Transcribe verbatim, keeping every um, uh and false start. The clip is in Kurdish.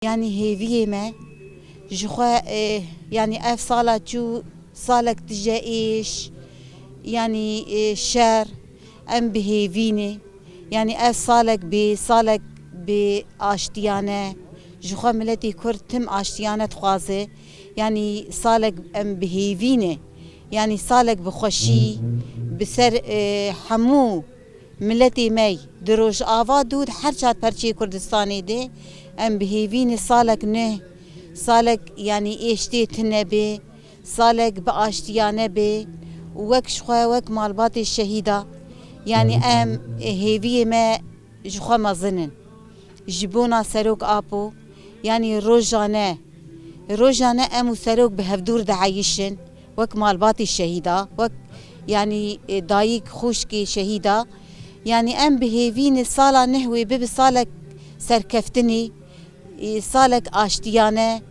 Yanî hêviyê me ji xwe, e, yanî ev sala çû salek tije êş, yanî, e, şer, em bi hêvî ne. Yanî ev salek bê, salek bi aştiyane, ji xwe miletê Kurd tim aştiyane dixwaze. Yanî salek em bi hêvî ne. Yanî salek bi xweşî, bi ser, e, hemû miletê me di Rojava dû, di her çar perçeyê Kurdistanê de em bi hêvî ne salek nuh, salek yanî êş tê tune bê, salek bi aştiyane bê û wek ji xwe wek malbatê şehîda, yanî em hêviyê me ji xwe mezin in. Ji bona Serok Apo, yanî rojane, rojane em û Serok bi hevdûr dieyişin, wek malbatê şehîda, wek, yanî, e, dayik, xwişkê şehîda. Yanî em bi hêvî ne sala nuh wê bibe salek serkeftinê, e, salek aştiyane,